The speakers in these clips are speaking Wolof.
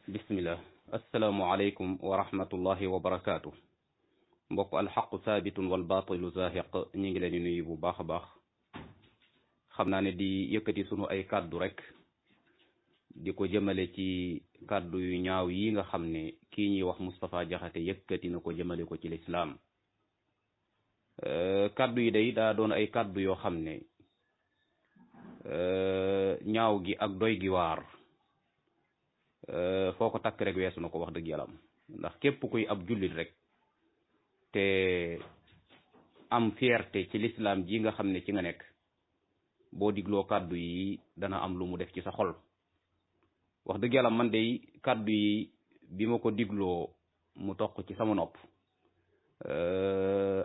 bismillah asalaamualeykum wa rahmatullahi wa barakaatu mbokk alxaqu saabitun wal baatilu zaahiq ñu ngi leen di nuyu bu baax a baax xam naa ne di yëkkati sunu ay kàddu rek di ko jëmale ci kàddu yu ñaaw yi nga xam ne kii ñuy wax Moustapha Diakhaté yëkkati na ko jëmale ko ci lislaam kàddu yi day daa doon ay kàddu yoo xam ne ñaaw gi ak doy gi waar foo ko takk rek weesu na ko wax dëgg yàlla ndax képp kuy ab jullit rek te am fierté ci lislaam ji nga xam ne ci nga nekk boo digloo kàddu yi dana am lu mu def ci sa xol wax dëgg yàlla man de kàddu yi bi ma ko digloo mu toq ci sama nopp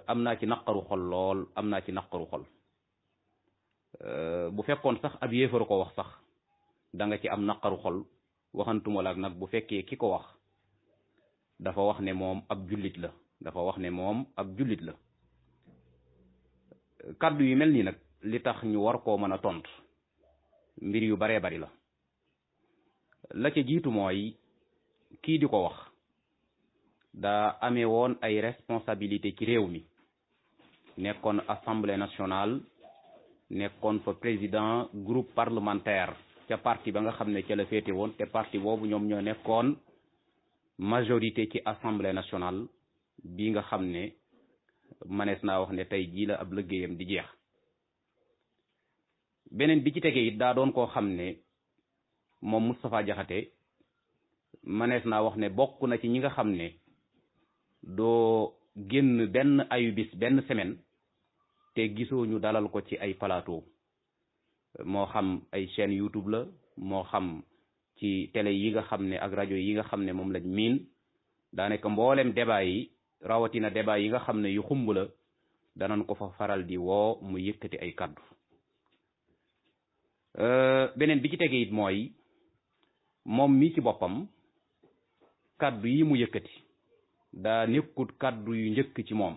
am naa ci naqaru xol lool am naa ci naqaru xol bu fekkoon sax ab yéefar ko wax sax da nga ci am naqaru xol waxantuma laak nag bu fekkee ki ko wax dafa wax ne moom ab jullit la kàddu yu mel nii nag li tax ñu war koo mën a tontu mbir yu baree bari la ca jiitu mooy kii di ko wax daa amee woon ay responsabilité ci réew mi nekkoon assemblée nationale nekkoon fa président groupe parlementaire ca parti ba nga xam ne ca la féete woon te parti boobu ñoom ñoo nekkoon majorité ci assemblée nationale bi nga xam ne manees naa wax ne tey jii la ab liggéeyam di jeex beneen bi ci tegee it daa doon koo xam ne moom Moustapha Diakhaté manees naa wax ne bokk na ci ñi nga xam ne doo génn benn ayu bis benn semaine te gisoo ñu dalal ko ci ay plateau moo xam ay chaîne YouTube la moo xam ci télé yi nga xam ne ak rajo yi nga xam ne moom lañ miin daanaka mboolem débat yi rawatina débat yi nga xam ne yu xumb la danañ ko fa faral di woo mu yëkkati ay kaddu beneen bi ci tege it mooy moom mi ci boppam kaddu yi mu yëkkati daa nekkut kaddu yu njëkk ci moom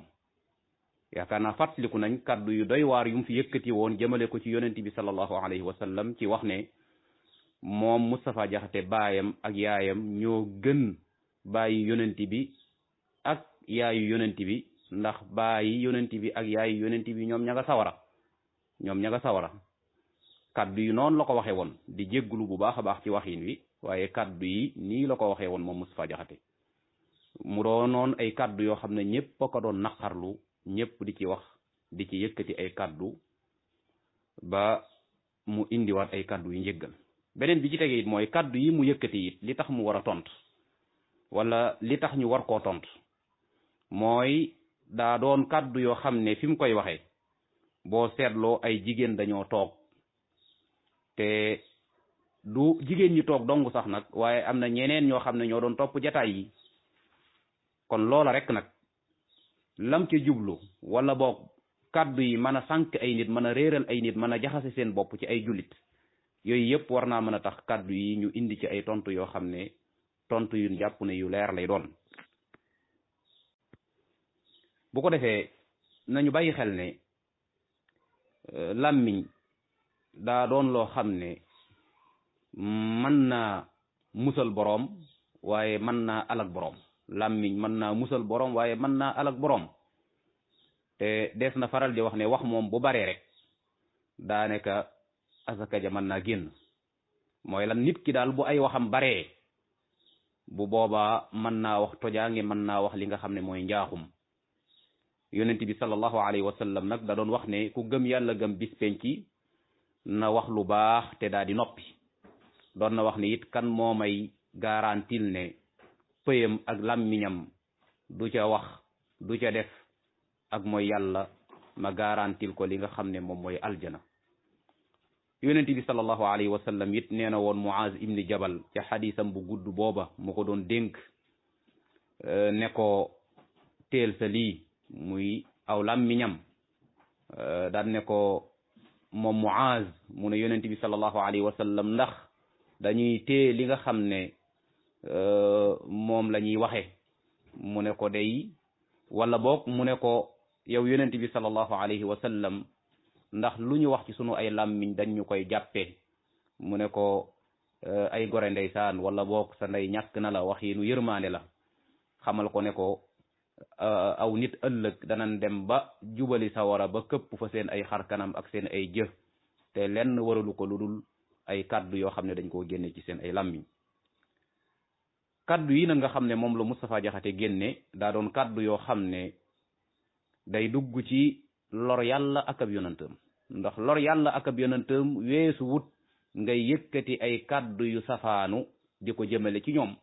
yaakaar naa fàttaliku nañ kaddu yu doy waar yu mu fi yëkkati woon jëmale ko ci yonent bi sallallahu alayhi wa sallam ci wax ne moom Moustapha Diakhaté baayam ak yaayam ñoo gën baayi yonent bi ak yaayu yonent bi ndax baayi yonent bi ak yaayu yonent bi ñoom ña nga sawara kaddu yi noonu la ko waxee woon di jéggulu bu baax a baax ci waxin wi waaye kaddu yi nii la ko waxee woon moom Moustapha Diakhaté mu doonoon ay kaddu yoo xam ne ñëpp a ko doon naqarlu ñëpp di ci wax di ci yëkkati ay kaddu ba mu indiwaat ay kaddu yu njëggal beneen bi ci tege it mooy kaddu yi mu yëkkati it li tax mu war a tontu wala li tax ñu war koo tontu mooy daa doon kaddu yoo xam ne fi mu koy waxee boo seetloo ay jigéen dañoo toog te du jigéen ñi toog dong sax nag waaye am na ñeneen ñoo xam ne ñoo doon topp jataay yi kon loola rek nag lam ca jublu wala boog kaddu yi mën a sànq ay nit mën a réeral ay nit mën a jaxase seen bopp ci ay jullit yooyu yëpp war naa mën a tax kaddu yi ñu indi ci ay tontu yoo xam ne tontu yu jàpp ne yu leer lay doon bu ko defee nañu bàyyi xel ne làmmiñ daa doon loo xam ne mën naa musal boroom waaye mën naa alak boroom làmmiñ mën naa musal boroom waaye mën naa alak boroom te dees na faral di wax ne wax moom bu baree rek daanaka asaka ja mën naa génn mooy lan nit ki daal bu ay waxam baree bu boobaa mën naa wax tojaange mën naa wax li nga xam ne mooy njaaxum yonent bi sallallahu alayhi wa sallam nag da doon wax ne ku gëm yàlla gëm bis penci na wax lu baax te daa di noppi doon na wax ne it kan moo may garantil ne pëyam ak làmmiñam du ca wax du ca def ak mooy yàlla ma garantil ko li nga xam ne moom mooy aljana yonent bi sallallahu alayhi wa sallam it nee na woon Muaz ibni Jabal ca xadisam bu gudd booba mu ko doon dénk ne ko teel sa lii muy aw làmmiñam daan ne ko moom Muaz mu ne yonent bi sallallahu alayhi wa sallam ndax dañuy téye li nga xam ne moom la ñuy waxe mu ne ko day wala boog mu ne ko yow yonent bi sallallahu alayhi wa sallam ndax lu ñu wax ci sunu ay làmmiñ dañ ñu koy jàppee mu ne ko ay gore ndeysaan wala boog sa ndey ñàkk na la wax yi nu yërmaande la xamal ko ne ko aw nit ëllëg danañ dem ba jubali sawara ba këpp fa seen ay xar kanam ak seen ay jëf te lenn waralu ko lu dul ay kaddu yoo xam ne dañ koo génne ci seen ay làmmiñ kaddu yi nag nga xam ne moom la Moustapha Diakhaté génne daa doon kaddu yoo xam ne day dugg ci lor yàlla ak ab yonantam ndax lor yàlla ak ab yonantam weesu wut ngay yëkkati ay kaddu yu safaanu di ko jëmale ci ñoom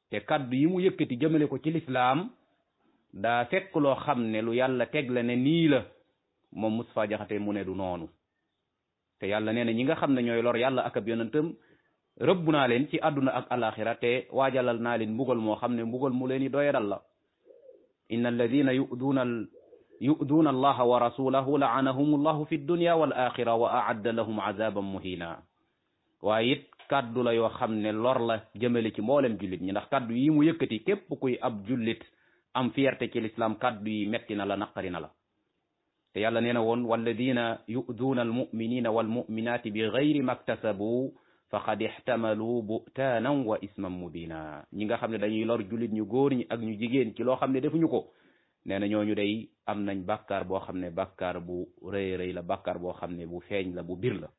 te kaddu yi mu yëkkati jëmale ko ci lislaam daa fekk loo xam ne lu yàlla teg la ne nii la moom Moustapha Diakhaté mu ne du noonu te yàlla nee na ñi nga xam ne ñooy lor yàlla ak ab yonantam rëbb naa leen ci àdduna ak alaxira te waajalal naa leen mbugal moo xam ne mbugal mu leen i doyadal la inna alladina yu'duuna allaha wa rasulahu la'anahum allahu fi dunya wal axira wa a'adda lahum azaban muhina waaye it kaddu la yoo xam ne lor la jëmale ci mboolem jullit ñi ndax kaddu yi mu yëkkati képp kuy ab jullit am fierté ci l'islam kaddu yi metti na la naqari na la te yàlla nee na woon walladina yu'duuna almuminina walmuminati bi gayri maktasabu faqad ixtamalu butaanan wa isman mubina ñi nga xam ne dañuy lor jullit ñu góor ñi ak ñu jigéen ci loo xam ne defuñu ko nee na ñooñu day am nañ bàkkaar boo xam ne bàkkaar bu rëy rëy la bàkkaar boo xam ne bu feeñ la bu bir la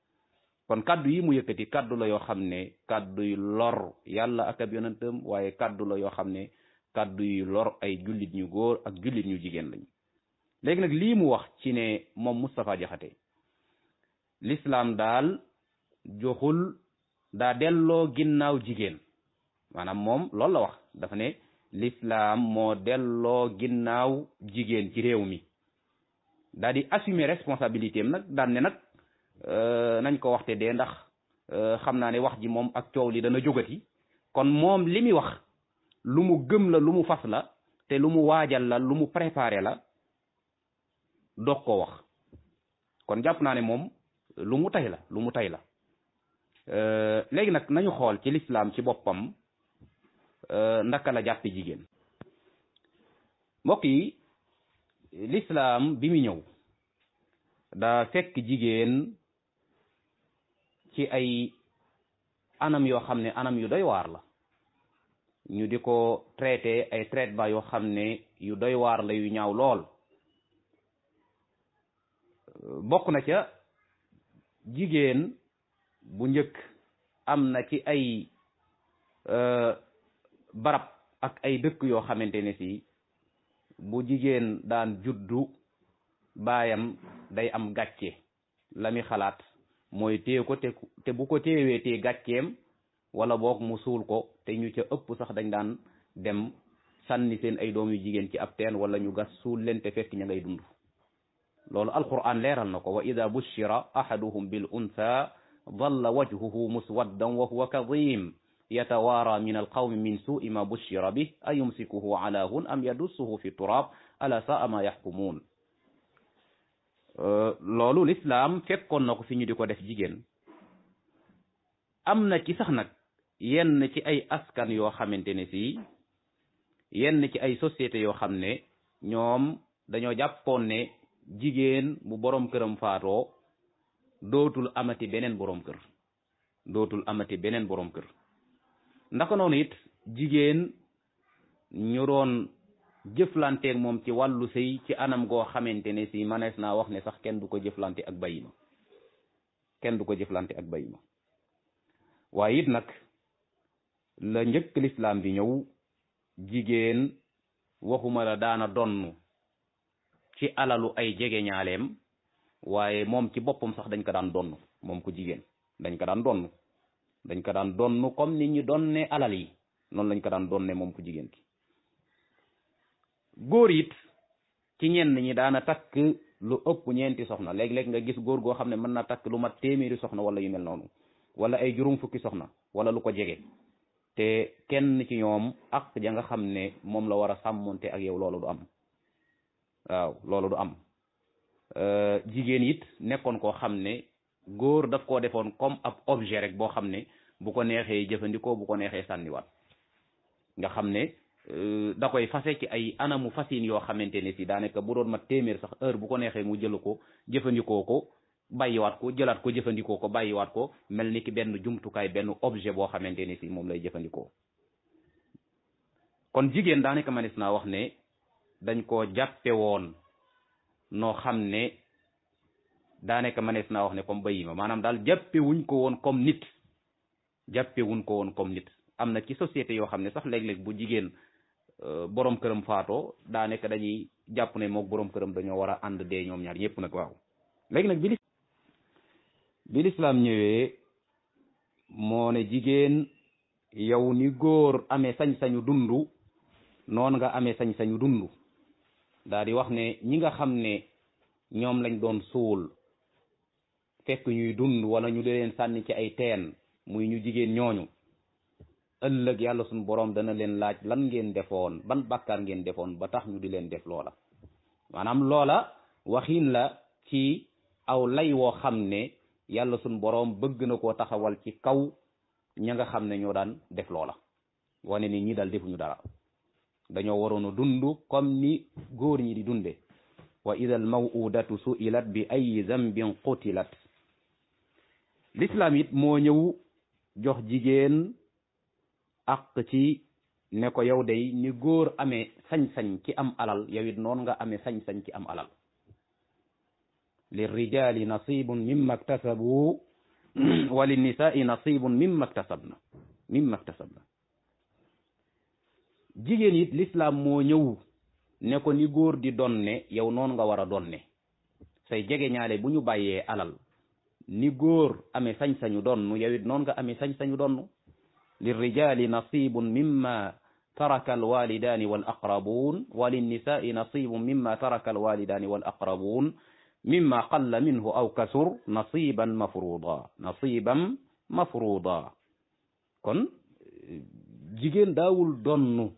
kon kaddu yi mu yëkkati kaddu la yoo xam ne kaddu yu lor yàlla ak ab yonentam waaye kaddu la yoo xam ne kaddu yu lor ay jullit ñu góor ak jullit ñu jigéen lañ léegi nag lii mu wax ci ne moom Moustapha Diakhaté l'islam daal joxul daa delloo ginnaaw jigéen maanaam moom loolu la wax dafa ne l'islam moo delloo ginnaaw jigéen ci réew mi daa di assumer responsabilité am nag daan ne nag nañ ko waxte dee ndax xam naa ne wax ji moom ak coow li dana jógati kon moom li muy wax lu mu gëm la lu mu fas la te lu mu waajal la lu mu préparé la doog ko wax kon jàpp naa ne moom lu mu tay la léegi nag nañu xool ci l'islam ci boppam ndaka la jàppe jigéen mbokk yi l'islam bi mu ñëw daa fekk jigéen ci ay anam yoo xam ne anam yu doy waar la ñu di ko traité ay traitement yoo xam ne yu doy waar la yu ñaaw lool bokk na ca jigéen bu njëkk am na ci ay barab ak ay dëkk yoo xamante ne si bu jigéen daan juddu baayam day am gàcce la mi xalaat mooy téye ko te bu ko téewee tee gàcceem wala boog mu suul ko te ñu ca ëpp sax dañ daan dem sànni seen ay doom yu jigéen ci ab teen wala ñu gas suul leen te fekk ña ngay dund loolu alquran leeral na ko wa ida bushira ahaduhum bil untha dalla wajhuhu muswaddan wa huwa kadhim yatawaara min alqawmi min su'i ma bushira bih ayumsikuhu ala hun am yadussuhu fi turab ala sa'a ma yaxkumuun loolu l'islam fekkoon na ko fi ñu di ko def jigéen am na ci sax nag yenn ci ay askan yoo xamante ne si yenn ci ay sociétés yoo xam ne ñoom dañoo jàppoon ne jigéen bu borom këram faatoo dootul amati beneen borom kër ndaka noonu it jigéen ñu doon jëflanteeg moom ci wàllu sëy ci anam goo xamante ne si manees naa wax ne sax kenn du ko jëflante ak bayima waaye it nag la njëkk l'islam bi ñëw jigéen waxuma la daana donn ci alalu ay jege ñaaleem waaye moom ci boppam sax dañ ko daan donn moom ko jigéen dañ ko daan donn comme nit ñi donne alal yi noonu lañ ko daan donne moom ko jigéen ki góor it ci ñenn ñi daana takk lu ëpp ñeenti soxna léeg-léeg nga gis góor goo xam ne mën na takk lu mat téeméeri soxna wala yu mel noonu wala ay juróom fukki soxna wala lu ko jege te kenn ci ñoom ak ja nga xam ne moom la war a sàmmonte ak yow loolu du am waaw loolu du am jigéen it nekkoon koo xam ne góor daf koo defoon comme ab objet rek boo xam ne bu ko neexee jëfandikoo bu ko neexee sànniwaat nga xam ne da koy fase ci ay anamu fasin yoo xamante ne si daanaka bu doon mat téeméer sax heure bu ko neexee mu jël ko jëfandikoo ko bàyyiwaat ko jëlaat ko jëfandikoo ko bàyyiwaat ko mel ni ki benn jumtukaay benn objet boo xamante ne si moom lay jëfandikoo. kon jigéen daanaka manis naa wax ne dañ koo jàppe woon noo xam ne daanaka manis naa wax ne comme bayima maanaam daal jàppe wuñ ko woon comme nit jàppe wuñ ko woon comme nit. am na ci société yoo xam ne sax léeg-léeg bu jigéen borom këram faatoo daanaka dañuy jàpp ne mook borom këram dañoo war a ànd dee ñoom ñaar ñëpp nag. waaw léegi nag bi lislaam ñëwee moo ne jigéen yow ni góor amee sañ-sañu dundu noonu nga amee sañ-sañu dundu daal di wax ne ñi nga xam ne ñoom lañ doon suul fekk ñuy dund wala ñu di leen sànni ci ay teen muy ñu jigéen ñooñu ëllëg yàlla suñu borom dana leen laaj lan ngeen defoon ban bàkkaar ngeen defoon ba tax ñu di leen def loola. maanaam loola waxiin la ci aw lay woo xam ne yàlla suñu borom bëgg na koo taxawal ci kaw ña nga xam ne ñoo daan def loola wane ni ñi dal defuñu dara dañoo waroon a dund comme ni góor ñi di dunde wa ida al mawudatu su'ilat bi ay zambin qutilat. l'islam it moo ñëw jox jigéen ak ci ne ko yow day ni góor amee sañ-sañ ci am alal yow it noonu nga amee sañ-sañ ci am alal. lirrijali nasibun mimma iktasabu wa linnisaai nasibun mimma iktasabna jigéen it l'islam moo ñëw ne ko ni góor di donne yow noonu nga war a donne. say jege ñaale bu ñu bàyyee alal ni góor amee sañ-sañu donn yow it noonu nga amee sañ-sañu donn. lirrijali nasibun mimma taraka alwalidani wal aqrabun wa linnisaai nasibun mimma taraka alwalidani wal aqrabun mimma qalla minhu aw kasur nasiban mafruda. kon jigéen daawul donn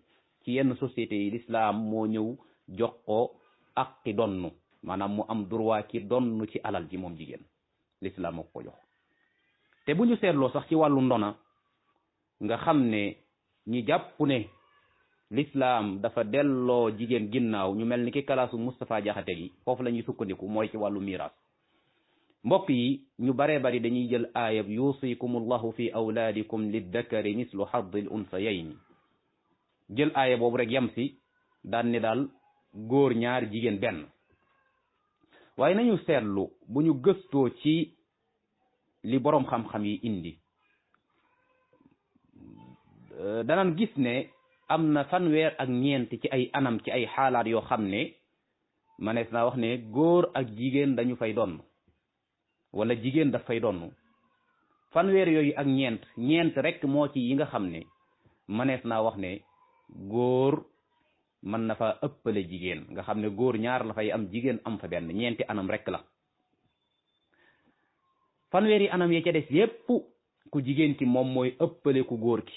ci yenn sociétés yi l'islam moo ñëw jox ko aqi donn maanaam mu am droit ci donn ci alal ji moom jigéen l'islam moo ko jox. te bu ñu seetloo sax ci wàllu ndona nga xam ne ñi jàpp ne l'islam dafa delloo jigéen ginnaaw ñu mel ni ki kalaasu Moustapha Jaxate gi foofu la ñuy sukkandiku mooy ci wàllu miiras. mbokk yi ñu baree bari dañuy jël aayab yusikumullahu fi awlaadikum liddakari mislu haddil unsayayni jël aaya boobu rek yam si daan ne daal góor ñaar jigéen benn. waaye nañu seetlu bu ñu gëstoo ci li boroom xam-xam yi indi danan gis ne am na fanweer ak ñeent ci ay anam ci ay xaalaat yoo xam ne manees naa wax ne góor ak jigéen dañu fay donn wala jigéen daf fay donn. fanweer yooyu ak ñeent rek moo ci yi nga xam ne manees naa wax ne góor mën na fa ëppale jigéen nga xam ne góor ñaar la fay am jigéen am fa benn. ñeenti anam rek la. fanweeri anam ya ca des yépp ku jigéen ki moom mooy ëppale ku góor ki.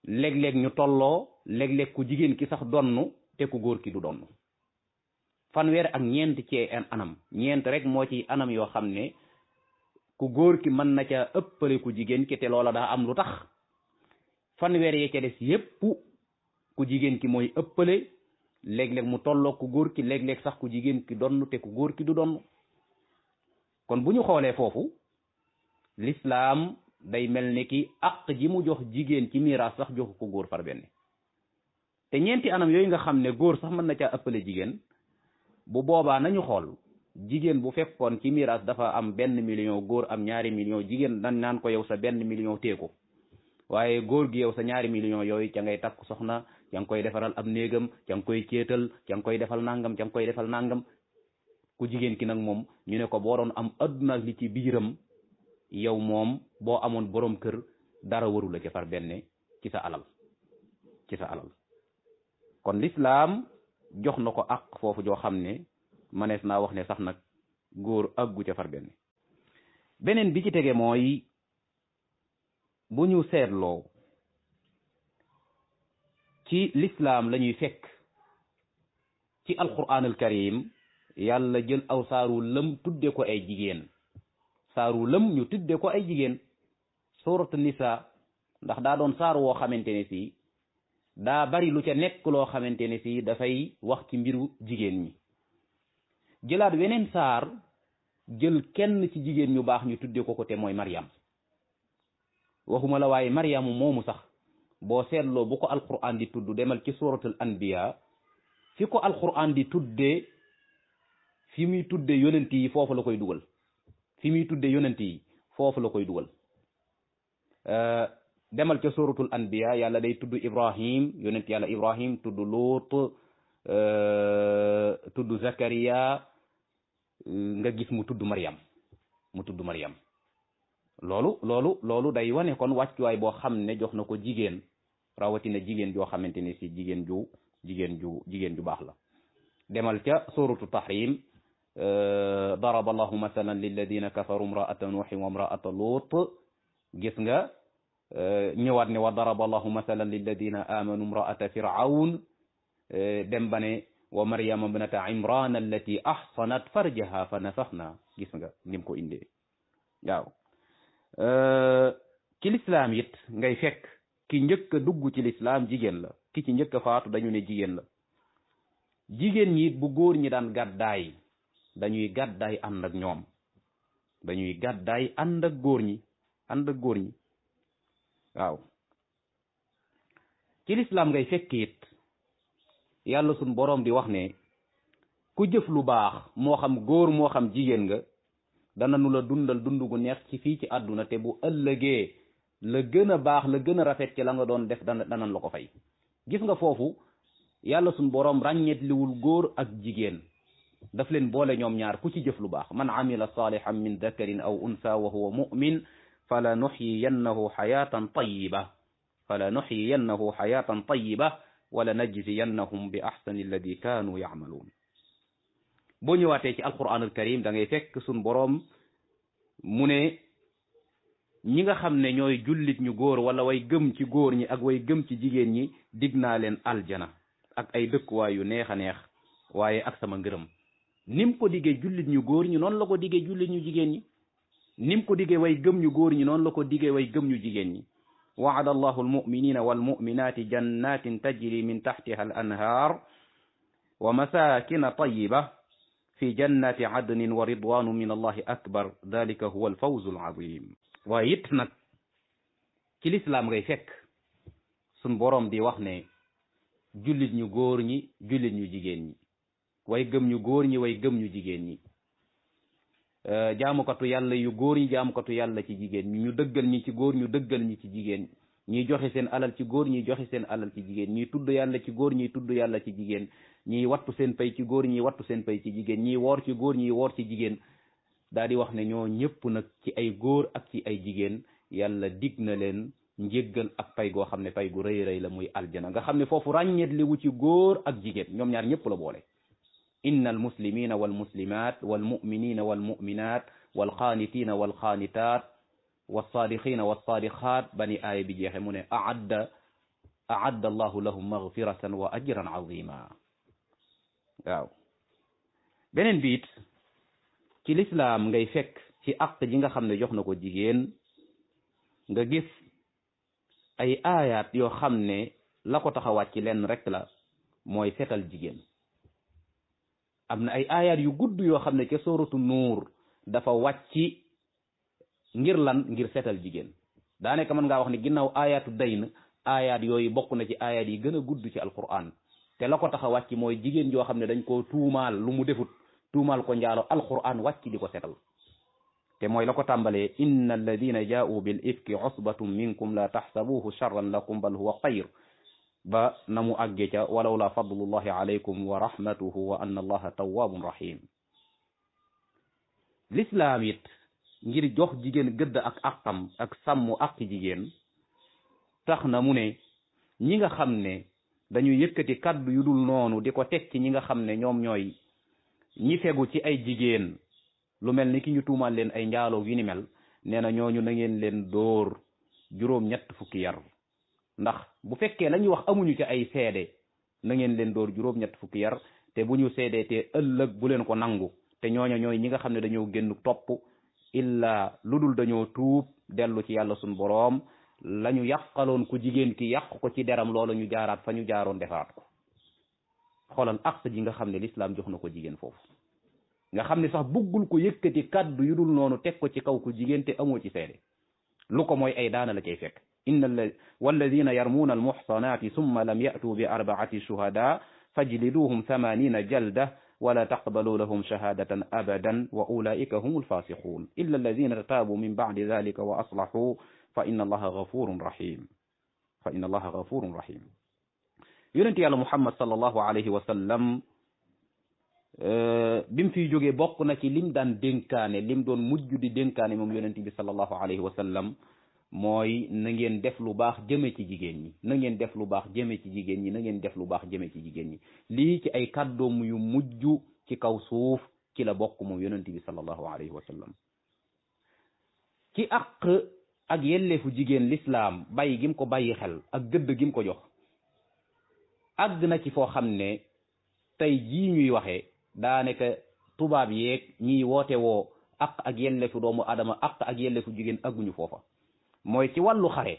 léeg-léeg ñu tolloo léeg-léeg ku jigéen ki sax donn te ku góor ki du donn. fanweer ak ñeent ci anam ñeent rek moo ci anam yoo xam ne ku góor ki mën na ca ëppale ku jigéen ki te loola daa am lu tax. fanweer ya ca des yépp ku jigéen ki mooy ëppale léeg-léeg mu tolloo ku góor ki léeg-léeg sax ku jigéen ki donn te ku góor ki du donn. kon bu ñu xoolee foofu l'islam day mel ni ki àq ji mu jox jigéen ci miraas sax joxu ko góor far benn. te ñeenti anam yooyu nga xam ne góor sax mën na caa ëppale jigéen bu boobaa nañu xool jigéen bu fekkoon ci miraas dafa am 1 million góor am 2 millions jigéen dañ naan ko yow sa 1 million teeko waaye góor gi yow sa 2 millions yooyu ca ngay takk soxna ca nga koy defaral ab néegam ca nga koy céetal ca nga koy defal nangam ca nga koy defal nangam. ku jigéen ki nag moom ñu ne ko boo doon am adduna li ci biiram yow moom boo amoon borom kër dara waru la ca far benn ci sa alal kon l'islam jox na ko ak foofu joo xam ne manees naa wax ne sax nag góor aggu ca far benn. beneen bi ci tege mooy bu ñu seetloo ci l'islam la ñuy fekk ci alquran al karim yàlla jël aw saaru lëm tudde ko ay jigéen saaru lëm ñu tudde ko ay jigéen suuratu nisa ndax daa doon saar woo xamante ne si daa bari lu ca nekk loo xamante ne si dafay wax ci mbiru jigéen ñi. jëlaat weneen saar jël kenn ci jigéen ñu baax ñu tudde ko te mooy Maryam waxuma la waaye Maryam moomu sax boo seetloo bu ko alquran di tudd demal ci suratul anbiya fi ko alquran di tuddee fi muy tudde yonent yi foofu la koy dugal fi muy tudde yonent yi foofu la koy dugal demal ca suratul anbiya yàlla day tudd Ibrahim yonent yàlla Ibrahim tudd Lut tudd Zakariya nga gis mu tudd Maryam loolu day wane kon wàccuwaay boo xam ne jox na ko jigéen rawatina jigéen joo xamante ni si jigéen ju baax la demal ca suratu tahrim daraba allahu masalan lilladina kafaru imraata nuuhin wa imraata lut gis nga ñëwaat ne wa daraba allahu masalan lilladina amanu imraata firawn dem ba ne wa maryama ibnata imran allati ahsanat farjaha fa nafaxna gis nga nim ko indee waaw ci lislaam it ngay fekk ki njëkk a dugg ci lislaam jigéen la ki ci njëkk a faatu dañu ne jigéen la jigéen ñi bu góor ñi daan gàddaay dañuy gàddaay ànd ak ñoom dañuy gàddaay ànd ak góor ñi waaw ci lislaam ngay fekk it yàlla suñ boroom di wax ne ku jëf lu baax moo xam góor moo xam jigéen nga dana nu la dundal dund gu neex ci fii ci àdduna te bu ëllëgee la gën a baax la gën a rafet ci la nga doon def danan la ko fay gis nga foofu yàlla suñ boroom ràññeetliwul góor ak jigéen daf leen boole ñoom ñaar ku ci jëf lu baax man amila salihan min dakarin aw unsa wa huwa mu'min fala nuxyiyannahu xayatan tayiba wala najziyannahum bi ahsani alladi kaanu yacmaluun boo ñëwaatee ci alquran al karim da ngay fekk suñ boroom mu ne ñi nga xam ne ñooy jullit ñu góor wala way gëm ci góor ñi ak way gëm ci jigéen ñi dig naa leen aljana ak ay dëkkuwaay yu neex a neex waaye ak sama ngërëm nim ko diggee jullit ñu góor ñi noonu la ko diggee jullit ñu jigéen ñi nim ko diggee way gëm ñu góor ñi noonu la ko diggee way gëm ñu jigéen ñi wa'ada allahu almu'minina walmu'minati jannatin tajri min tahtiha al anhar wa masakina tayyiba fi jannati adnin wa ridwanu min allahi akbar dalika huwa alfawzu alazim waaye it nag ci lislaam ngay fekk suñ boroom di wax ne jullit ñu góor ñi jullit ñu jigéen ñi way gëm ñu góor ñi way gëm ñu jigéen ñi jaamukatu yàlla yu góor ñi jaamukatu yàlla ci jigéen ñi ñu dëggal ñi ci góor ñu dëggal ñi ci jigéen ñiy joxe seen alal ci góor ñiy joxe seen alal ci jigéen ñiy tudd yàlla ci góor ñiy tudd yàlla ci jigéen ñiy wattu seen pay ci góor ñiy wattu seen pay ci jigéen ñiy woor ci góor ñiy woor ci jigéen daal di wax ne ñoo ñëpp nag ci ay góor ak ci ay jigéen yàlla dig na leen njéggal ak pay goo xam ne pay gu rëy rëy la muy aljana nga xam ne foofu ràññeet li wu ci góor ak jigéen ñoom ñaar ñëpp la boole inna almuslimina walmuslimat walmuminina walmuminat walqaanitina walqaanitat walsaadiqina walsaadiqat bani aaya bi jeexe mu ne aadda allahu lahum magfiratan wa ajran azima waaw beneen biit ci lislaam ngay fekk ci àq ji nga xam ne jox na ko jigéen nga gis ay aayaat yoo xam ne la ko tax a wàcc lenn rek la mooy setal jigéen am na ay aayaat yu gudd yoo xam ne ca sooratu nuur dafa wàcc ngir lan ngir setal jigéen daanaka mën ngaa wax ne ginnaaw aayaatu dayn aayaat yooyu bokk na ci aayaat yi gën a gudd ci alquran te la ko tax a wàcc mooy jigéen joo xam ne dañ koo tuumaal lu mu defut tuumaal ko njaalo alquran wàcc di ko setal te mooy la ko tàmbalee inna alladina jaa'u bil ifki usbatun minkum la taxsabuhu charran lakum bal huwa xayr ba na mu àgge ca walawla fadlullahi alaykum wa rahmatuhu wa anna allaha tawwabun rahim lislaam it ngir jox jigéen gëdd ak àqam ak sàmm àqi jigéen tax na mu ne ñi nga xam ne dañu yëkkati kaddu yu dul noonu di ko teg ci ñi nga xam ne ñoom ñooy ñi fegu ci ay jigéen lu mel ni ki ñu tuumaal leen ay njaaloo yu ni mel nee na ñooñu na ngeen leen dóor 7 fukki yar ndax bu fekkee la ñuy wax amuñu ci ay seede na ngeen leen dóor 7 fukki yar te bu ñu seedee te ëllëg bu leen ko nangu te ñooña ñooy ñi nga xam ne dañoo génn topp illa lu dul dañoo tuub dellu ci yàlla suñ boroom la ñu yàqaloon ku jigéen ki yàq ko ci deram loola ñu jaaraat fa ñu jaaroon defaat ko xoolal aqsa ji nga xam ne lislaam jox na ko jigéen foofu nga xam ne sax buggul ko yëkkati kàddu yu dul noonu teg ko ci kaw ku jigéen te amoo ci seede lu ko mooy ay daana la cay fekk walladina yarmuuna almuxsanaati summa lam yatuu bi arbaati shuhada fajliduhum 80 jalda wala taqbalu lahum shahadatan abadan wa ulaika hum alfasiqun illa alladina taabu min bacdi dalika wa aslahu fa inna allaha gafurun rahim yonente yàlla muhammad sallallahu alayhi wa sallam bi mu fiy jógee bokk na ci lim daan dénkaane lim doon mujj di dénkaane moom yonente bi sallallahu alayhi wa sallam mooy na ngeen def lu baax jëme ci jigéen ñi na ngeen def lu baax jëme ci jigéen ñi na ngeen def lu baax jëme ci jigéen ñi lii ci ay kàddoom yu mujj ci kaw suuf ci la bokk moom yonente bi sallallahu alayhi wa sallam ci àq ak yelleefu jigéen lislaam bàyyi gim ko bàyyi xel ak gëdd gim ko jox àgg na ci foo xam ne tey jii ñuy waxee daanaka tubaab yeeg ñiy woote woo ak yelleefu doomu adama ak yelleefu jigéen agguñu foofa mooy ci wàllu xare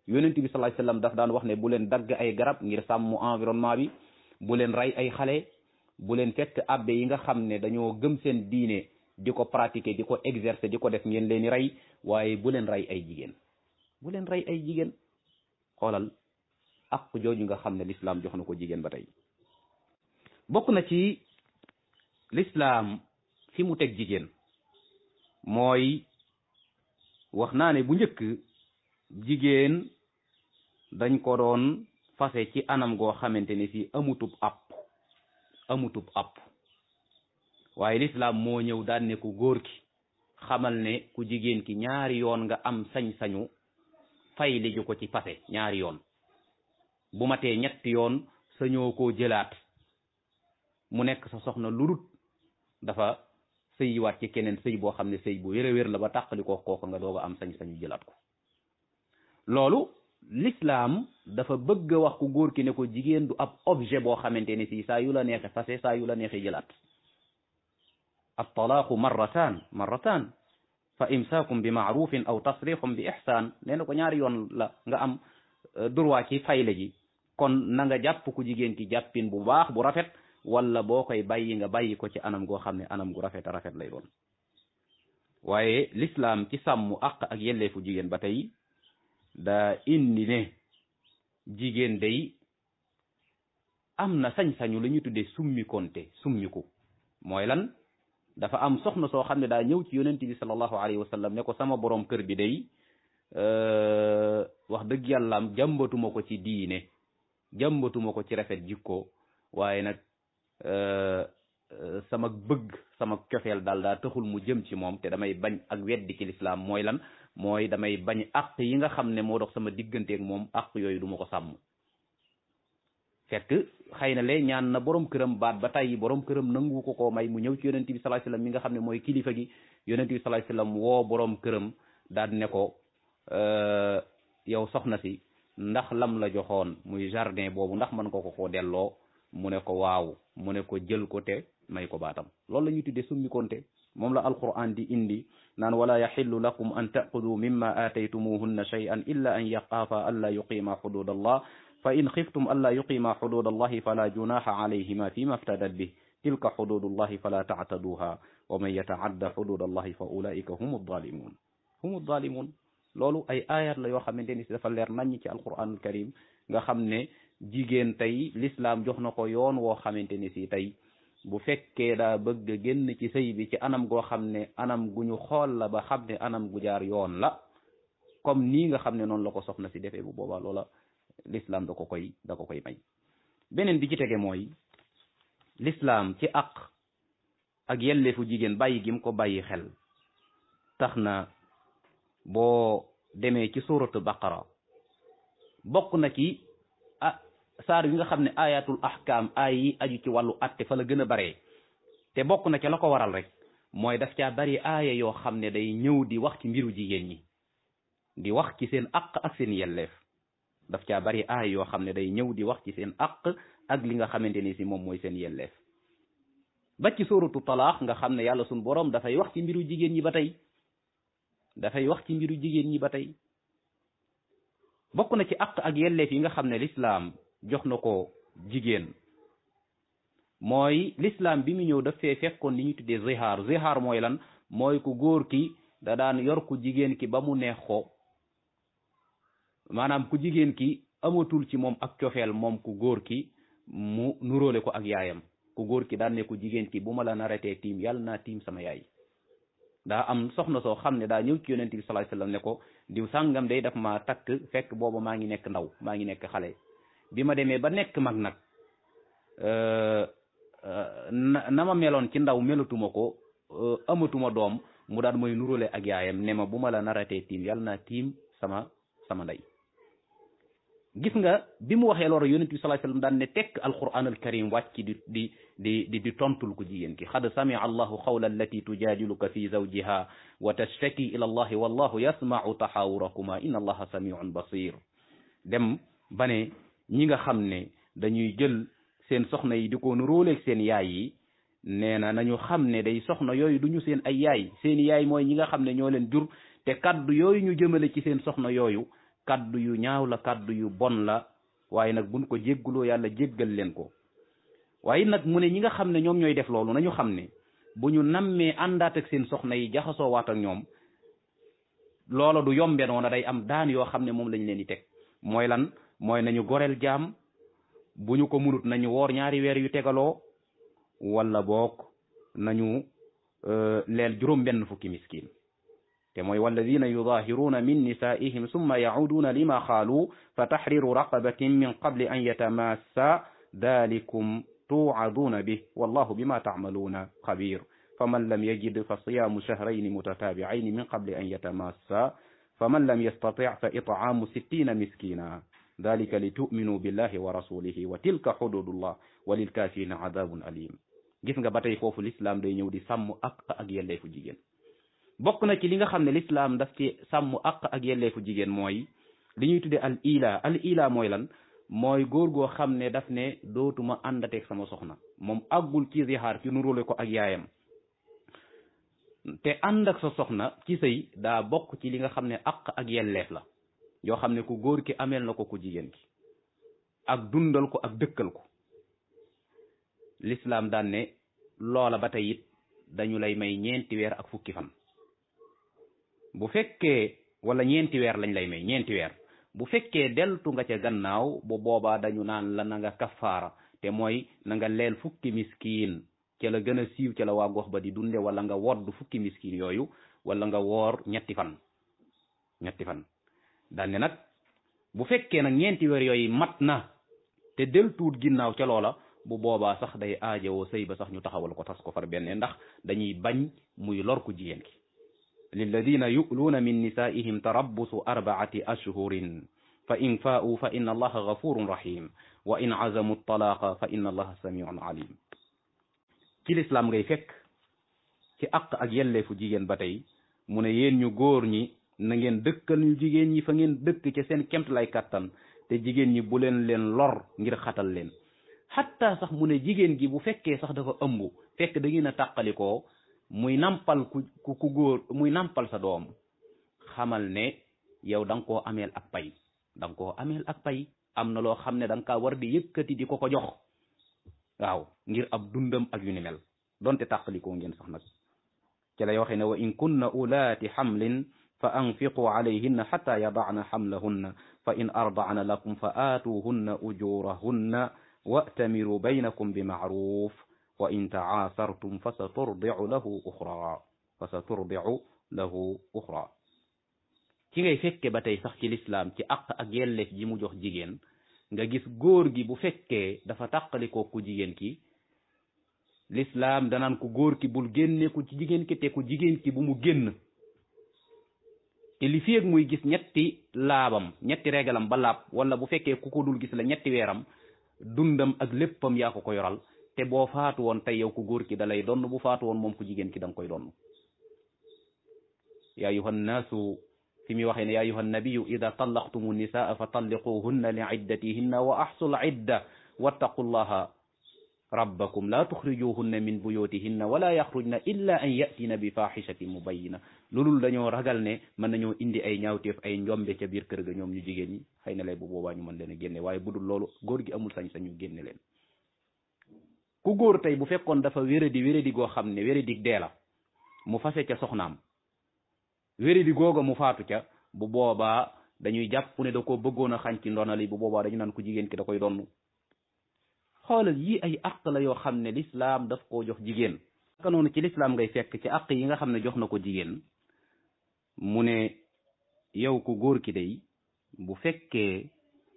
yonent bi sallallahu alayhi wasallam daf daan wax ne bu leen dagg ay garab ngir sàmm environnement bi bu leen rey ay xale bu leen fekk abbe yi nga xam ne dañoo gëm seen diine di ko pratiquer di ko exercer di ko def ngeen leen di rey waaye bu leen rey ay jigéen xoolal ak jooju nga xam ne l'islam jox na ko jigéen ba tey bokk na ci l'islam fi mu teg jigéen mooy wax naa ne bu njëkk jigéen dañ ko doon fase ci anam goo xamante ne si amutub app waaye l'islam moo ñëw daan ne ku góor ki xamal ne ku jigéen ki ñaari yoon nga am sañ-sañu fay li ju ko ci fase ñaari yoon bu matee ñetti yoon sañoo koo jëlaat mu nekk sa soxna lu dafa sëyiwaat ci keneen sëy boo xam ne sëy bu wér la ba tàqali kooku nga doog a am sañ-sañu jëlaat ko loolu l'islam dafa bëgg a wax ku góor ki ne ko jigéen du ab objet boo xamante ne si saa yu la neexe fase saa yu la neexe jëlaat at-talaaqu marratan fa imsaakum bi maarufin aw tasrixum bi ihsaan nee na ko ñaari yoon la nga am droit ci fayle ji kon na nga jàpp ku jigéen ki jàppin bu baax bu rafet wala boo koy bàyyi nga bàyyi ko ci anam goo xam ne anam gu rafet a rafet lay doon waaye l'islam ci sàmm àq ak yelleefu jigéen ba tey daa indi ne jigéen day am na sañ-sañu la ñu tuddee summiku mooy lan dafa am soxna soo xam ne daa ñëw ci yonent bi sallallahu alayhi wa sallam ne ko sama borom kër bi day wax dëgg yàllaam jàmbatuma ko ci diine jàmbatuma ko ci rafet jikko waaye nag sama bëgg sama cofeel daal daa taxul mu jëm ci moom te damay bañ ak weddi ci lislaam mooy lan mooy damay bañ àq yi nga xam ne moo dox sama digganteeg moom àq yooyu du ma ko sàmm fekk xëy na lee ñaan na borom këram baat ba tàyyi borom këram nangu ko koo may mu ñëw ci yonent bi sallallahu alayhi wasallam mi nga xam ne mooy kilifa gi yonent bi sallallahu alayhi wasallam woo borom këram daal ne ko yow soxna si ndax lam la joxoon muy jardin boobu ndax mën nga ko koo delloo mu ne ko waaw mu ne ko jël ko te may ko baatam loolu la ñuy tuddee summi konte moom la alquran di indi naan wala yaxillu lakum an taqudu mimma aataytumuhunna shay'an illa an yaqaafa an la yuqima xudud allah fa in xiftum an la yuqima xudud allahi fala junaha alayhima fima iftadat bih tilka xudud allahi fala taataduha wa man yataadda xudud allahi fa ulaika hum adalimun loolu ay ayat la yoo xamante ni si dafa leer naññ ci alquranul karim nga xam ne jigéen tey l'islam jox na ko yoon woo xamante ni si tey bu fekkee daa bëgg a génn ci sëy bi ci anam goo xam ne anam gu ñu xool la ba xam ne anam gu jaar yoon la comme nii nga xam ne noonu la ko soxna si defee bu boobaa loola l'islam da ko koy may beneen bi ci tege mooy l'islam ci ak yelleefu jigéen bàyyi gim ko bàyyi xel tax na boo demee ci suratu baqara bokk na ci saar yi nga xam ne ayatul ahkam ay yi aju ci wàllu atte fa la gën a baree te bokk na ca la ko waral rek mooy daf caa bari aaya yoo xam ne day ñëw di wax ci mbiru jigéen ñi di wax ci seen aq ak seen yelleef daf caa bari aaya yoo xam ne day ñëw di wax ci seen aq ak li nga xamante ni si moom mooy seen yelleef ba ci suratu talaax nga xam ne yàlla suñ boroom dafay wax ci mbiru jigéen ñi ba tey bokk na ci aq ak yelleef yi nga xam ne l'islam jox na ko jigéen mooy l'islam bi mu ñëw daf fee fekkoon li ñu tuddee zihaar mooy lan mooy ku góor ki da daan yor ku jigéen ki ba mu neex ko maanaam ku jigéen ki amatul ci moom ak cofeel moom ku góor ki mu nuróole ko ak yaayam ku góor ki daan ne ku jigéen ki bu ma la naratee tiim yàlla naa tiim sama yaay daa am soxna soo xam ne daa ñëw ci yonent bi sallallahu alayhi wasallam ne ko diw sàngam day daf ma takk fekk booba maa ngi nekk ndaw maa ngi nekk xale bi ma demee ba nekk mag nag na ma meloon ci ndaw melatuma ko amatuma doom mu daan mooy nuróole ak yaayam ne ma bu ma la naratee tiim yàlla naa tiim sama ndey gis nga bi mu waxee loolu yonent bi sallallahu alayhi wasallam daan ne tekk alquran alkarim wàcc di tontul ko jigéen ki xad samia allahu qawla allati tujadiluka fi zawjiha wa tashtaki ila allahi wallahu yasma'u taxawurakuma inna allaha samiun basir dem ba ne ñi nga xam ne dañuy jël seen soxna yi di ko nuróoleeg seen yaay yi nee na nañu xam ne day soxna yooyu duñu seen ay yaay seen yaay mooy ñi nga xam ne ñoo leen jur te kaddu yooyu ñu jëmale ci seen soxna yooyu kaddu yu ñaaw la kaddu yu bon la waaye nag buñ ko jégguloo yàlla jéggal leen ko waaye nag mu ne ñi nga xam ne ñoom ñooy def loolu nañu xam ne bu ñu nammee àndaat ak seen soxna yi jaxasoo waat ak ñoom loola du yombe noona day am daan yoo xam ne moom lañ leen di teg mooy lan mooy nañu goreel jaam bu ñu ko munut nañu woor 2 weer yu tegaloo wala boog nañu leel juróom-benn fukki miskin te mooy walladina yudahiruna min nisaihim summa yauduna lima xaalu fa tahriru raqabatin min qabli an yatamassa dalikum tuucaduuna bih wallahu bima taamaluuna xabir faman lam yajid fa siyaamu shahrayni mutatabi'ayni min qabli an yatamassa faman lam yastati' fa it'aamu 60 miskina dalika li tu'minu billahi wa rasulihi wa tilka hududullah wa lil kafirina adabun alim gis nga ba tey foofu l'islam day ñëw di sàmm ak yelleefu jigéen bokk na ci li nga xam ne l'islam daf ci sàmm ak yelleefu jigéen mooy li ñuy tudde al ila mooy lan mooy góor goo xam ne daf ne dootuma àndateeg sama soxna moom àggul ci zihaar ci nuróole ko ak yaayam te ànd ak sa soxna ci sëy daa bokk ci li nga xam ne ak yelleef la yoo xam ne ku góor ki ameel na ko ku jigéen ki ak dundal ko ak dëkkal ko l'islam daan ne loola ba tey it dañu lay may 4 weer ak fukki fan bu fekkee wala 4 weer lañ lay may 4 weer bu fekkee deltu nga ca gannaaw bu boobaa dañu naan la na nga kafaara te mooy na nga leel fukki miskiin ca la gën a siiw ca la waa gox ba di dunde wala nga wodd fukki miskiin yooyu wala nga woor 3 fan daan ne nag bu fekkee nag 4 weer yooyu mat na te deltuut ginnaaw ca loola bu boobaa sax day aajowoo sëy ba sax ñu taxawal ko tas ko far benn ndax dañuy bañ muy lor ku jigéen ki lilladina yu'luuna min nisaihim tarabbusu 4 ashhurin fa in faa'u fa inna allaha ghafurun rahim wa in azamu talaaqa fa inna allaha samiun alim ci lislaam ngay fekk ci ak yelleefu jigéen ba tey mu ne yéen ñu góor ñi na ngeen dëkkal ñu jigéen ñi fa ngeen dëkk ca seen kemt lay kattan te jigéen ñi bu leen lor ngir xatal leen hatta sax mu ne jigéen gi bu fekkee sax dafa ëmb fekk da ngeen a tàqalikoo muy nampal ku góor muy nampal sa doom xamal ne yow da nga koo ameel ak pay am na loo xam ne da nga kaa war di yëkkati di ko jox waaw ngir ab dundam ak yu ni mel donte tàqalikoo ngeen sax nag ci lay waxee ne wa in kunna ulaati xamlin fa anfiqu alayhinna xatta yadacna xamlahunna fa in ardacna lakum fa aatuuhunna ujurahunna wa'tamiru baynakum bi ma'ruf wa in ta'asartum fa saturdi'u lahu ukhra ci ngay fekke ba tey sax ci lislaam ci ak yelleef ji mu jox jigéen nga gis góor gi bu fekkee dafa tàqalikoo ku jigéen ki lislaam danaan ku góor ki bul génne ku ci jigéen ki te ku jigéen ki bu mu génn te li feeg muy gis 3 regalam ba laab wala bu fekkee ku ko dul gis la 3 weeram dundam ak léppam yaa ko yoral te boo faatu woon tey yow ku góor ki da lay donn bu faatu woon moom ku jigéen ki da nga koy donn yaa ayyuhan naasu fi muy waxee ne yaa ayyuhan nabiyyu ida tallaqtumu nisaa fa talliquhunna li iddatihinna wa ahsul idda wattaqullaha rabbakum la tuxrijuhunna min buyutihinna wala yaxrujna illa an yatina bi fahishatin mubayyina loolul dañoo ragal ne mën nañoo indi ay ñaawteef ay njombe ca biir kër ga ñoom ñu jigéen ñi xëy na lay bu boobaa ñu mën leen a génne waaye budul loolu góor gi amul sañ-sañu génne leen ku góor tey bu fekkoon dafa wéradi goo xam ne wéradi dee la mu fase ca soxnaam wéradi googa mu faatu ca bu boobaa dañuy jàpp ne da ko bëggoon a xañ ci ndonali bu boobaa dañu naan ku jigéen ki da koy donn xoolal yi ay àq la yoo xam ne lislaam daf koo jox jigéen naka noonu ci lislaam ngay fekk ci àq yi nga xam ne jox na ko jigéen mu ne yow ku góor ki day bu fekkee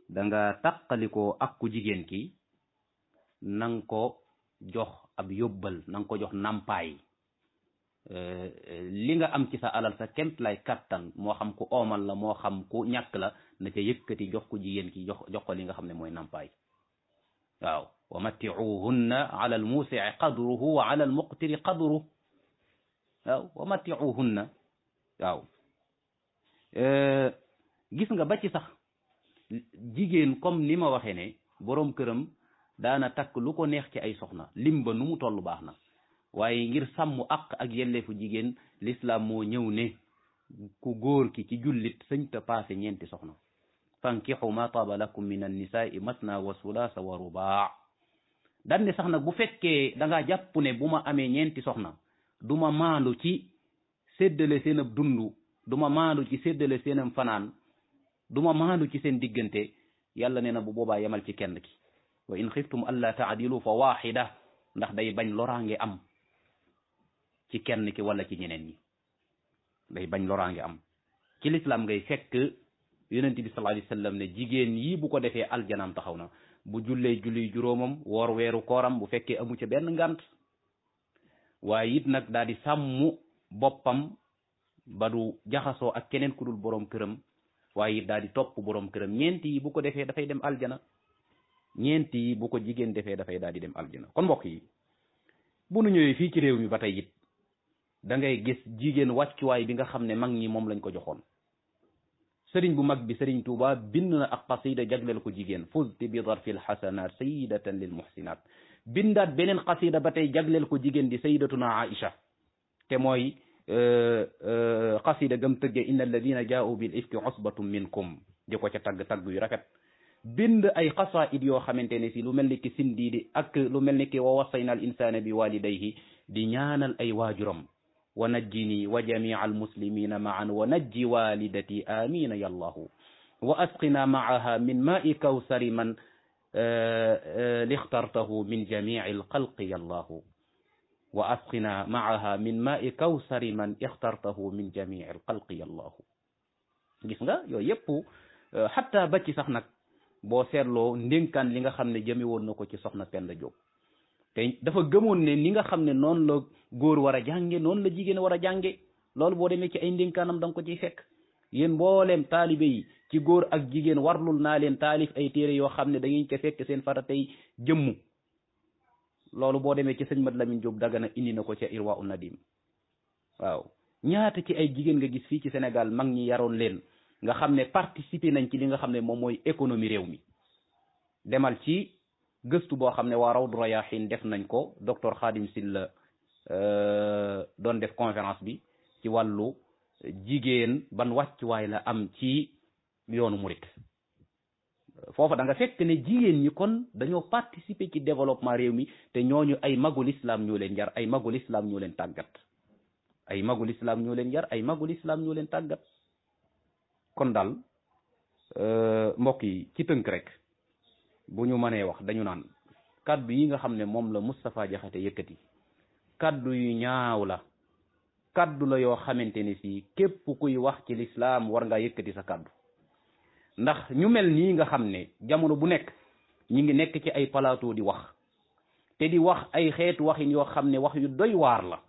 da nga tàqalikoo ak ku jigéen ki nang ko jox ab yóbbal nang ko jox nampaay li nga am ci sa alal sa kemt lay kattan moo xam ku oomal la moo xam ku ñàkk la na ca yëkkati jox ku jigéen ki jox ko li nga xam ne mooy nampaay waaw wa matti'uhunna ala al musi'i qadruhu wa ala al muqtiri qadruhu waaw wa matti'uhunna waaw gis nga ba ci sax jigéen comme ni ma waxee ne boroom këram daana takk lu ko neex ci ay soxna lim ba nu mu toll baax na waaye ngir sàmm àq ak yelleefu jigéen l'islam moo ñëw ne ku góor ki ci jullit sëñ ta passé ñeenti soxna fankixu ma taaba lakum min annisaai masna wa sulaasa wa rubaa daan ne sax nag bu fekkee da ngaa jàpp ne bu ma amee ñeenti soxna du ma maandu ci séddale seen ab dund du ma maandu ci séddale seen am fanaan du ma maandu ci seen diggante yàlla nee na bu boobaa yemal ci kenn ki wa in xiftum alla taadilu fa waaxida ndax day bañ loraange am ci kenn ki wala ci ñeneen ñi day bañ loraange am ci lislaam ngay fekk yonent bi sallallahu alayhi wasallam ne jigéen yi bu ko defee aljanaam taxaw na bu jullee julli juróomam woor weeru kooram bu fekkee amu ca benn ngant waaye it nag daal di sàmm boppam ba du jaxasoo ak keneen ku dul boroom këram waaye it daal di topp boroom këram ñeenti yi bu ko defee dafay dem aljana ñeenti yi bu ko jigéen defee dafay daal di dem aljana kon mbokk yi bu nu ñëwee fii ci réew mi ba tey it da ngay gis jigéen wàccuwaay bi nga xam ne mag ñi moom lañ ko joxoon sëriñ bu mag bi sëriñ Tuuba bind na ak qasida jagleel ko jigéen fuzti bi darfil xasanat sayidatan lil muhsinat bindaat beneen qasida ba tey jagleel ko jigéen di sayidatuna Aïcha te mooy qasida gam tëgge inna alladina jaa'u bil ifki usbatum minkum di ko ca tagg yu rafet bind ay qasaid yoo xamante ne si lu mel ni ki sindiidi ak lu mel ni ki wa wassayna al insana bi walidayhi di ñaanal ay waajuram wa najjini wa jamia almuslimina maan wa najji walidati amina yallahu wa asqina maaha min maai kawsari man lixtartahu min jamii alxalqi yallahu wa asqina maaha min maai kawsari man ixtartahu min jamii alxalqi yallahu gis nga yooyu yëpp xatta ba ci sax nag boo seetloo ndénkaan li nga xam ne jëme woon na ko ci soxna Penda Diop te dafa gëmoon ne ni nga xam ne noonu la góor war a jànge noonu la jigéen war a jànge loolu boo demee ci ay ndénkaanam da nga ko ciy fekk yéen mbooleem taalibe yi ci góor ak jigéen warlul naa leen taalif ay téere yoo xam ne da ngeen ca fekk seen faratay jëmmu loolu boo demee ci sëñ Mat Lamin Diop Dagana indi na ko ca Irwa u Nadim waaw ñaata ci ay jigéen nga gis fii ci Sénégal mag ñi yaroon leen nga xam ne participer nañ ci li nga xam ne moom mooy économie réew mi demal ci gëstu boo xam ne waa Rawdu Rayaahin def nañ ko docteur Khadim Silla doon def conférence bi ci wàllu jigéen ban wàccuwaay la am ci yoonu murit foofa da nga fekk ne jigéen ñi kon dañoo participer ci développement réew mi te ñooñu ay magul islam ñoo leen yar ay magul islam ñoo leen tàggat ay magul islam ñoo leen yar ay magul islam ñoo leen tàggat kon daal mbokk yi ci tënk rek bu ñu mënee wax dañu naan kaddu yi nga xam ne moom la Moustapha Diakhaté yëkkati kaddu yu ñaaw la kaddu la yoo xamante ne si képp kuy wax ci lislaam war ngaa yëkkati sa kaddu ndax ñu mel nii nga xam ne jamono bu nekk ñi ngi nekk ci ay plateau di wax te di wax ay xeetu waxin yoo xam ne wax yu doy waar la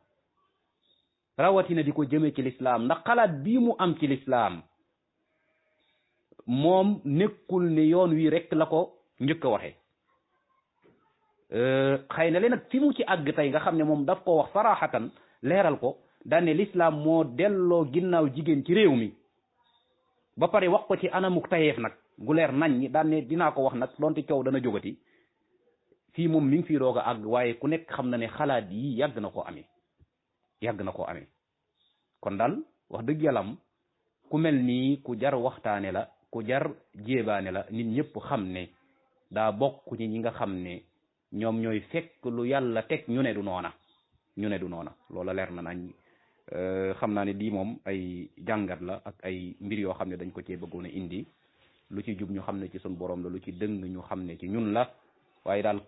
rawatina di ko jëmee ci lislaam ndax xalaat bii mu am ci lislaam moom nekkul ne yoon wi rek la ko njëkk a waxee xëy na leen nag fi mu ci àgg tey nga xam ne moom daf ko wax saraxatan leeral ko daane lislaam moo delloo ginnaaw jigéen ci réew mi ba pare wax ko ci anamuk tayeef nag gu leer nañ ñi daan ne dinaa ko wax nag donte coow dana jógati fii moom mi ngi fii doog a àgg waaye ku nekk xam na ne xalaat yi yàgg na koo amee kon daal wax dëgg yàllam ku mel nii ku jar waxtaane la ku jar jéebaane la nit ñëpp xam ne daa bokk ñi nga xam ne ñoom ñooy fekk lu yàlla teg ñu ne du noona loola leer na nañ. xam naa ne lii moom ay jàngat la ak ay mbir yoo xam ne dañ ko cee bëggoon a indi lu ci jub ñu xam ne ci sun borom la lu ci dëng ñu xam ne ci ñun la waaye daal